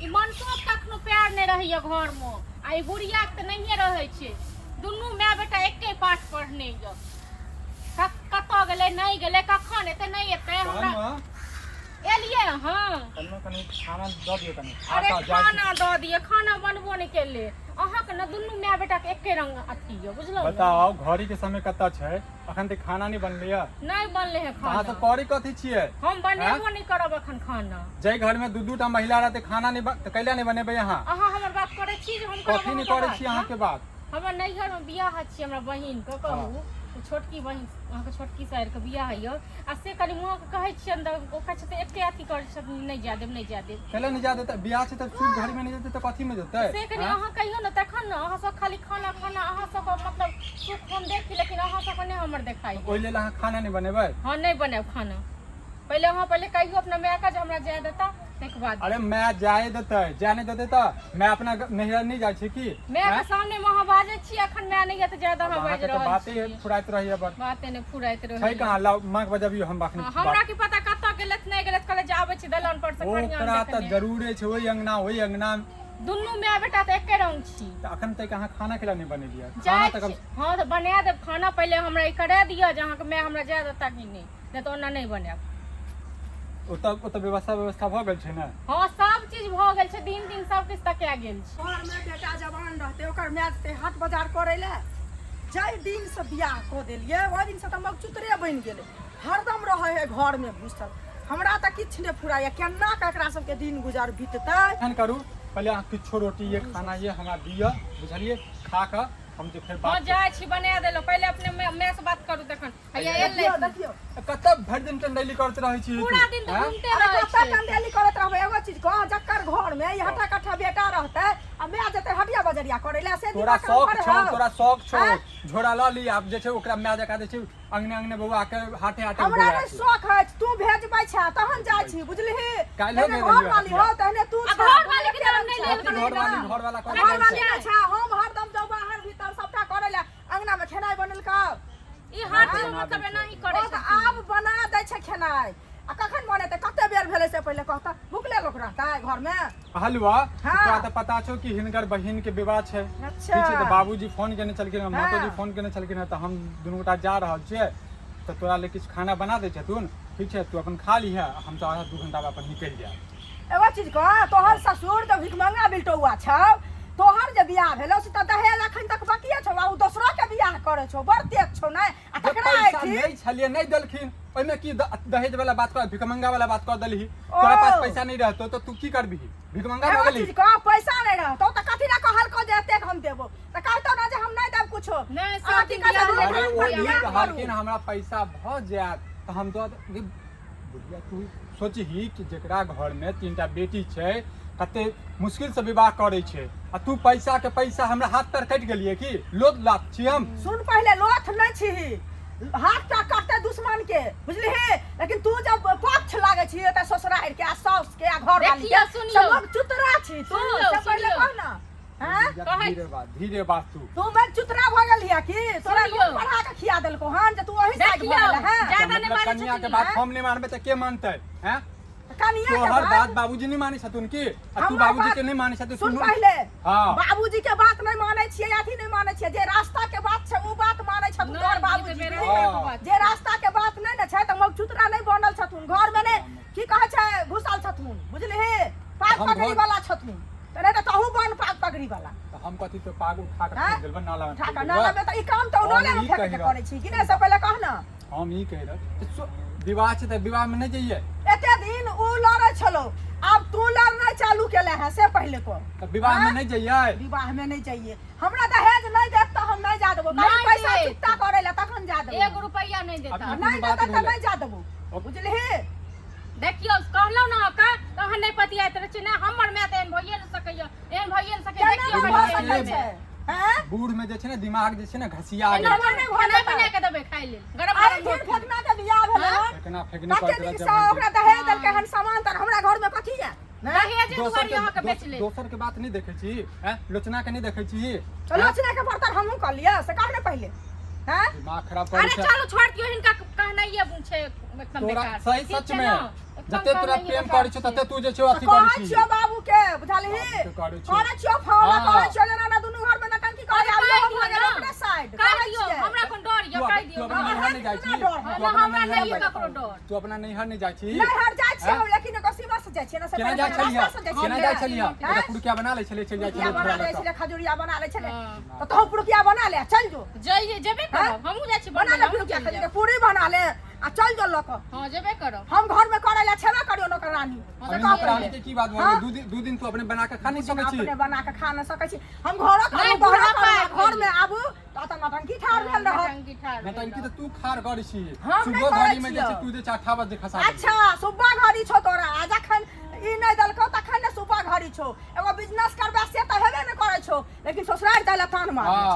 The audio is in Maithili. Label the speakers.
Speaker 1: ई मनसो के कखनो प्यार नहि रहैया घरमे आ ई बुढ़िया के तऽ नहिए रहै छै। दुनू माय बेटा एके पाठ पढ़ने यऽ। कतऽ गेलै नहि गेलै कखन एतै नहि एतै हमरा एलियै अहाँ?
Speaker 2: कनियो कनि खाना दऽ दियौ कनि।
Speaker 1: अरे खाना दऽ दिअ, खाना बनबो नहि केलै। अहाँके ने दुनू माय बेटाके एके रंग अथी यऽ, बुझलहुँ ने?
Speaker 2: बताउ घड़ी के समय कतऽ छै, अखन तक खाना नहि बनलै यऽ?
Speaker 1: नहि बनलै है खाना।
Speaker 2: अहाँ सब करी कथी छियै?
Speaker 1: हम बनेबो नहि करब अखन खाना।
Speaker 2: जाहि घर में दू दू टा महिला रहतै खाना नहि तऽ कैला नहि बनेबै अहाँ?
Speaker 1: अहाँ हमर बात करै छी जे हम करब?
Speaker 2: कथी नहि करै छी अहाँके बात?
Speaker 1: हमर नैहरमे बियाह छी हमरा बहिनके, कहू छोटकी बहिन अहाँके छोटकी साइरके बियाह यऽ आ से कनि माँके कहै छियनि तऽ ओ कहै छथिन एके अथी करै छथिन, नहि जाय देब, नहि जाय देब।
Speaker 2: कैला नहि जाय देतै? बियाह छै तऽ शुद्ध घड़ी में नहि जेतै तऽ कथी में जेतै?
Speaker 1: से कनि अहाँ कहियौ ने तखन ने। अहाँ सब खाली खाना खाना, अहाँ सबके मतलब सुख हम देखी लेकिन अहाँ सबके नहि हमर देखाइ।
Speaker 2: ओहि लेल अहाँ खाना नहि बनेबै?
Speaker 1: हँ, नहि बनायब खाना। पहिले अहाँ पहिले कहियौ अपना मायके जे हमरा जाय देता, ताहिके बाद।
Speaker 2: अरे माय जाय देतै, जाय नहि देतै तऽ माय अपना नैहर नहि जाइ छै की?
Speaker 1: माय के सामने मे अहाँ बाजै छी, अखन माय नहि यऽ तऽ जादा अहाँ बाजि रहल
Speaker 2: बाते फुराइत रहैया बड़।
Speaker 1: बाते नहि फुराइत
Speaker 2: रहैया। छै कहाँ? लाउ माँ के बजबियौ हम अखन।
Speaker 1: हमरा की पता कतऽ गेलथि नहि गेलथि, कहले जे आबै छी दलान पर से
Speaker 2: खरियान। ओकरा तऽ जरूरे छै ओहि अंगना ओहि अंगना।
Speaker 1: दुनू माय बेटा तऽ एके रंग छी।
Speaker 2: तऽ अखन तक अहाँ खाना केला नहि बनेलियै? खाना
Speaker 1: तऽ हँ तऽ बना देब खाना, पहिले हमरा ई करा दिअ जे अहाँके माय हमरा जाय देता कि नहि, नहि तऽ ओना नहि बनायब।
Speaker 2: ओतऽ ओतऽ व्यवस्था व्यवस्था भऽ गेल छै ने?
Speaker 1: हँ, सब चीज भऽ गेल छै, दिन दिन सब किछु तका गेल छै।
Speaker 3: घरमे बेटा जवान रहतै ओकर माय जेतै हाट बाजार करै लए। जाहि दिनसँ बियाह कऽ देलियै ओहि दिनसँ तऽ मगचुतरे बनि गेलै, हरदम रहै है घरमे घुसल। हमरा तऽ किछु नहि फुराइए केना कऽ एकरा सबके दिन गुजर बिततै।
Speaker 2: एहन करू, पहिले अहाँ किछो रोटी ये खाना ये हमरा दिअ, बुझलियै? खा कऽ हम जे फेर
Speaker 1: बात। हँ, जाइ छी बना देलहुँ, पहिले अपने माय से बात करू तखन। हैया एलै।
Speaker 3: देखियौ देखियौ,
Speaker 2: कतऽ भरि दिन टंडेली करैत रहै छी?
Speaker 1: पूरा दिन तऽ घूमते
Speaker 3: अरे
Speaker 1: रहै
Speaker 3: कतऽ
Speaker 1: छै।
Speaker 3: टंडेली करैत रहबै? एगो चीज कह, जकर घर मे ई हटा कट्ठा बेटा रहतै आ माय जेतै हटिया बजरिया करै लए से
Speaker 2: तोरा
Speaker 3: दिमाग काम
Speaker 2: शौक
Speaker 3: करै
Speaker 2: छौ?
Speaker 3: हौ?
Speaker 2: तोरा शौक छौ?
Speaker 3: आँय?
Speaker 2: झोरा लऽ ली, आब जे छै ओकरा माय जकाँ जे छै अंगने अंगने बौआ के हाथे हाथे
Speaker 3: हमरा
Speaker 2: बौआ
Speaker 3: नहि
Speaker 2: के।
Speaker 3: शौक अछि, तू भेजबै छै तहन जाइ छी, बुझलिही?
Speaker 2: काल्हियो
Speaker 3: जहने
Speaker 2: गेल रहियै
Speaker 3: घर वाली
Speaker 2: हटिया।
Speaker 3: हो तहने तू
Speaker 1: आ
Speaker 3: छे,
Speaker 1: घर वाली के
Speaker 3: दुनू
Speaker 1: नाम नहि
Speaker 3: एके
Speaker 1: लेल
Speaker 3: रंग
Speaker 2: कथी
Speaker 3: छे।
Speaker 2: घर वाली घर वाला कथी
Speaker 3: घर वाली
Speaker 2: छै?
Speaker 3: नहि छै, हम हरदम जाउ बाहर भीतर सबटा करै लए, अंगना मे खेनाइ बनेलकौ?
Speaker 1: ई हर चीज मतलब एनाही करै
Speaker 3: ओ तऽ
Speaker 1: छथिन।
Speaker 3: आब बना दै छै खेनाइ आ कखन बनेतै, कते बेर भेलै से पहिले कहता। भुखले लोक रहतै घरमे?
Speaker 2: हलुआ।
Speaker 3: हाँ।
Speaker 2: तोरा तऽ पता छौ कि हिनकर बहिन के विवाह छै।
Speaker 3: अच्छा।
Speaker 2: ठीक छै, तऽ बाबूजी फोन केने छलखिन हँ, मातोजी
Speaker 3: हाँ।
Speaker 2: फोन केने छलखिन हँ, तऽ हम दुनू गोटा जा रहल छियै तऽ तोरा लेल किछु खाना बना दै छथुन, ठीक छै? तू अपन खा लिहे, हम तऽ आधा 2 घंटा बाद अपन निकलि जायब।
Speaker 3: एगो चीज कह, तोहर ससुर जब भिखमंगा बिलटौआ छौ, तोहर जे बियाह भेलौ से तऽ दहेज अखन तक बाकिए छौ आ ओ दोसरो के बियाह करै छौ, बड़ तेज छौ ने? आ
Speaker 2: जे
Speaker 3: तकरा
Speaker 2: पैसा
Speaker 3: एठी
Speaker 2: नहि छलियै नहि देलखिन, ओहिमे की दहेज वाला बात कर, भिखमंगा वाला बात कर देलही? तोरा पास पैसा नहीं रहतो तो तू की करबिही? भिखमंगा भऽ
Speaker 3: एगो
Speaker 2: गेलही?
Speaker 3: चीज कह, पैसा नहीं रहतो तऽ कथी लए कहलको जे एतेक हम देबो? तऽ कहतो ना जे हम नहीं देब कुछो।
Speaker 1: नहि, सब
Speaker 3: अहाँ की
Speaker 1: दिन
Speaker 3: कहै
Speaker 1: बियाह
Speaker 3: छथिन?
Speaker 2: अरे
Speaker 3: धान
Speaker 2: ओ
Speaker 3: पर
Speaker 2: ई
Speaker 3: बियाह करू।
Speaker 2: कहलखिन हमरा पैसा भऽ जायत तऽ हम दऽ दे। बुढ़िया, तू सोचही कि जेकरा घर में 3टा बेटी छै, कते मुश्किल से विवाह करै छै आ तू पैसा के पैसा। हमरा हाथ पैर कटि गेलियै की लोथ लाथ छी हम?
Speaker 3: सुन पहिले, लोथ नहीं छिही, हाथ पैर कटते दुश्मन के, बुझलिही? लेकिन तू जब पक्ष लागे छी तऽ ससुरारि के आ साउस के आ घर वाली
Speaker 1: देखियौ,
Speaker 3: के
Speaker 1: सुनियौ।
Speaker 3: से लोग चुतरा छी तू,
Speaker 1: सुनियौ,
Speaker 3: से पहिले
Speaker 1: सुनियौ।
Speaker 3: कह ना। हैं?
Speaker 2: बुढ़िया,
Speaker 1: कहै
Speaker 2: धीरे बात, धीरे बात तू।
Speaker 3: तू मैं चुतरा भऽ गेलियै की? तोरा
Speaker 1: सुनियौ।
Speaker 3: दूध बढ़ा के खिया देलको हन जे तू ओही साइड भऽ
Speaker 1: देखियौ,
Speaker 3: गेलै हैं?
Speaker 1: ज्यादा नहि
Speaker 2: मतलब
Speaker 1: मानै
Speaker 2: कनिया के
Speaker 1: छथिन।
Speaker 2: बात हम नहि मानबै तऽ के मानतै हैं?
Speaker 3: कनिया के
Speaker 2: तोहर
Speaker 3: बात
Speaker 2: बात बाबूजी नहि मानै छथुन की? आ तू
Speaker 3: हमर
Speaker 2: बाबूजी
Speaker 3: बात
Speaker 2: के नहि मानै छथुन?
Speaker 3: सुन
Speaker 2: सुनू।
Speaker 3: पहिले।
Speaker 2: हाँ।
Speaker 3: बाबूजी के बात नहि मानै छियै, अथी नहि मानै छियै, जे रास्ता के बात छै ओ बात मानै छथुन
Speaker 1: नहि,
Speaker 3: तोहर
Speaker 1: ई तऽ
Speaker 3: बाबूजी,
Speaker 1: बेरा
Speaker 3: बुझलिही?
Speaker 1: बेरा बात
Speaker 3: जे रास्ता के बात नहि ने छै तऽ मगचुतरा नहि बनल छथुन, घर मे नहि की कहै छै घुसल छथुन, बुझलिही? पाग
Speaker 2: हम
Speaker 3: पगड़ी
Speaker 2: घर
Speaker 3: वाला छथुन तऽ नहि तऽ तहू बन पाग पगड़ी वाला।
Speaker 2: तऽ हम कथी तो पाग उठा कऽ
Speaker 3: हैं?
Speaker 2: फेंक देबै नाला में?
Speaker 3: उठा
Speaker 2: फेंक
Speaker 3: कऽ
Speaker 2: देबै
Speaker 3: नाला में तऽ ई काम तऽ
Speaker 2: हम
Speaker 3: नाले में
Speaker 2: ई
Speaker 3: फेंक
Speaker 2: कहि
Speaker 3: के
Speaker 2: रहल
Speaker 3: करै छी कि नहि, से पहिले कह ना।
Speaker 2: हम ई कहि रहल छी विवाह छै तऽ विवाह में नहि जइयै?
Speaker 3: एते दिन उ लड़ै छलो, आब तू लड़नाइ चालू केले हैं, से पहिले कह।
Speaker 2: तऽ विवाह में
Speaker 3: हैं?
Speaker 2: नहि जइयै?
Speaker 3: विवाह में नहि जाइए। हमरा दहेज नहि देत तऽ हम नहि जा देबो।
Speaker 1: नहि
Speaker 3: कहीं पैसा
Speaker 1: देत।
Speaker 3: चुकता करे ला तखन जा देबो।
Speaker 1: एक रुपैया नहि देता।
Speaker 2: आब ई
Speaker 3: नहि
Speaker 2: कोनो बात
Speaker 3: देतै तऽ
Speaker 2: भेलै?
Speaker 3: नहि जा देबो, बुझलिही?
Speaker 1: देखियौ, कहलहुँ ने अहाँके तऽ अहाँ नहि पतियाइत रहै छी। नहि, हमर माय तऽ एहन भइए नहि सकैए, एहन भइए नहि सकैए।
Speaker 3: केना
Speaker 1: देखियौ
Speaker 3: नहि
Speaker 1: हमर
Speaker 3: भऽ
Speaker 1: माय
Speaker 3: सकै
Speaker 1: के।
Speaker 3: छै? हैं?
Speaker 2: बूढ़ में जे छै ने दिमाग जे छै ने घसिया
Speaker 1: एना
Speaker 2: गेल
Speaker 3: केना नहि भऽ
Speaker 1: खेनाइ
Speaker 3: जेतै?
Speaker 1: बना कऽ देबै खाय लेल गरम
Speaker 3: अरे
Speaker 1: गरम
Speaker 3: दिन
Speaker 1: रोटी।
Speaker 3: फेकना के बियाह भेलै
Speaker 1: हाँ?
Speaker 3: हन,
Speaker 2: फेकना फेकनी
Speaker 3: कते
Speaker 2: करैत रहै
Speaker 3: नीक
Speaker 2: छै
Speaker 3: से
Speaker 2: भरि
Speaker 3: ओकरा
Speaker 2: दिन।
Speaker 3: दहेज देलकै हन सामान, तऽ हमरा घर में कथी है?
Speaker 1: दहेजे
Speaker 2: दोसर
Speaker 1: दुआरे
Speaker 2: के
Speaker 1: अहाँके बेच लेत।
Speaker 2: दोसर के बात नहि देखै छी हैं? लोचना के नहि देखै छी?
Speaker 3: तऽ लोचना के बर्तन हमहूँ कऽ लिअ, से कह ने पहिले। हैं?
Speaker 2: दिमाग खराब करै
Speaker 1: अरे
Speaker 2: छै।
Speaker 1: चलू छोड़ि दियौ हिनका, कहनाइए छै एकदम
Speaker 2: तोरा
Speaker 1: बेकार।
Speaker 2: सही
Speaker 1: ठीक
Speaker 2: सच
Speaker 1: छै
Speaker 2: में
Speaker 1: ने? एकदम
Speaker 2: जते तोरा
Speaker 1: कहनाइए
Speaker 2: प्रेम
Speaker 1: बेकार
Speaker 2: करै छौ
Speaker 1: छै।
Speaker 2: तते तू जे छौ
Speaker 3: तऽ
Speaker 2: अथी करै
Speaker 3: कहै
Speaker 2: छी।
Speaker 3: छियौ बाबू के, बुझलही?
Speaker 2: बाबू के करै छियौ।
Speaker 3: करै छियौ फोन,
Speaker 2: हाँ।
Speaker 3: करै छियौ जेना ना दुनू घरमे नटंकी करै
Speaker 1: अरे
Speaker 3: आब
Speaker 1: काटि
Speaker 3: हम
Speaker 1: दियौ
Speaker 3: भऽ गेल
Speaker 1: ना।
Speaker 3: ओकरे साइड।
Speaker 1: काटि
Speaker 3: करै
Speaker 1: दियौ
Speaker 3: छियै।
Speaker 1: हमरा कोन डर
Speaker 2: तू
Speaker 1: यऽ
Speaker 2: अपन
Speaker 1: काटि
Speaker 2: तू
Speaker 1: दियौ
Speaker 2: अपना
Speaker 1: हमरा
Speaker 2: नैहर नहि जाइ छी
Speaker 3: केना डर है?
Speaker 2: तू अपना
Speaker 1: हमरा
Speaker 2: नैहर
Speaker 1: नहि
Speaker 2: नहि
Speaker 1: ककरो डर।
Speaker 2: तू अपना नैहर नहि जाइ छी
Speaker 3: नैहर जाइ छियै
Speaker 2: हैं?
Speaker 3: हम, लेकिन एगो सीमा से जाइ छियै ना से
Speaker 2: केना
Speaker 3: पहिले
Speaker 2: जाइ छलियै
Speaker 3: रास्ता से जाइ
Speaker 2: केना
Speaker 3: छियै।
Speaker 2: जाइ छलियै
Speaker 3: हैं?
Speaker 2: एकटा पुरुकिया बना लै छलियै चलि जाइ
Speaker 3: पुरुकिया
Speaker 2: छलियै
Speaker 3: बना
Speaker 2: घोड़ा
Speaker 3: लै
Speaker 2: लऽ कऽ
Speaker 3: छलै, खजुरिया बना लै छलै।
Speaker 1: हाँ।
Speaker 3: तऽ तोहूँ पुरुकिया बना ले आ चल जो।
Speaker 1: जइए जेबे करब हमहूँ जाइ छी
Speaker 3: बना
Speaker 1: बनबै
Speaker 3: ले
Speaker 1: लए, हमहूँ
Speaker 3: पुरुकिया
Speaker 1: चलि
Speaker 3: खजुरिया
Speaker 1: जायब।
Speaker 3: पूरी बना ले आ चल जो लऽ कऽ।
Speaker 1: हँ जेबे करब
Speaker 3: हम घर में करै ला छेबे करियो नौकरानी।
Speaker 1: हाँ, तऽ
Speaker 2: अभी
Speaker 1: की
Speaker 2: नौकरानी
Speaker 1: करबै?
Speaker 2: के की बात भऽ
Speaker 3: हाँ?
Speaker 2: गेलै 2 दिन तू अपने बना के खा नहि सकै छी
Speaker 3: अपने बना के खा नहि सकै छी हम घरो करू
Speaker 1: नहि,
Speaker 3: बहरो
Speaker 1: बुढ़ापा
Speaker 3: करू
Speaker 1: आबि
Speaker 3: घर में आबू तऽ तऽ नौटंकी ठाढ़ भेल रहत
Speaker 1: नौटंकी ठाढ़ भेल
Speaker 2: नौटंकी
Speaker 1: रहत।
Speaker 2: तऽ तू खार करै छी
Speaker 3: हम नहि
Speaker 2: सुबह
Speaker 3: करै
Speaker 2: घड़ी में जे छै
Speaker 3: छियौ।
Speaker 2: तू जे छै 58 जे खसा देली।
Speaker 3: अच्छा सुबह घड़ी छौ तोरा आ जखन ई नहि देलकौ तखन ने सुबह घड़ी छौ एगो बिजनेस करबे से तऽ हेबे नहि करै छौ लेकिन ससुरारि जाइ ला तान मारै
Speaker 2: हाँ।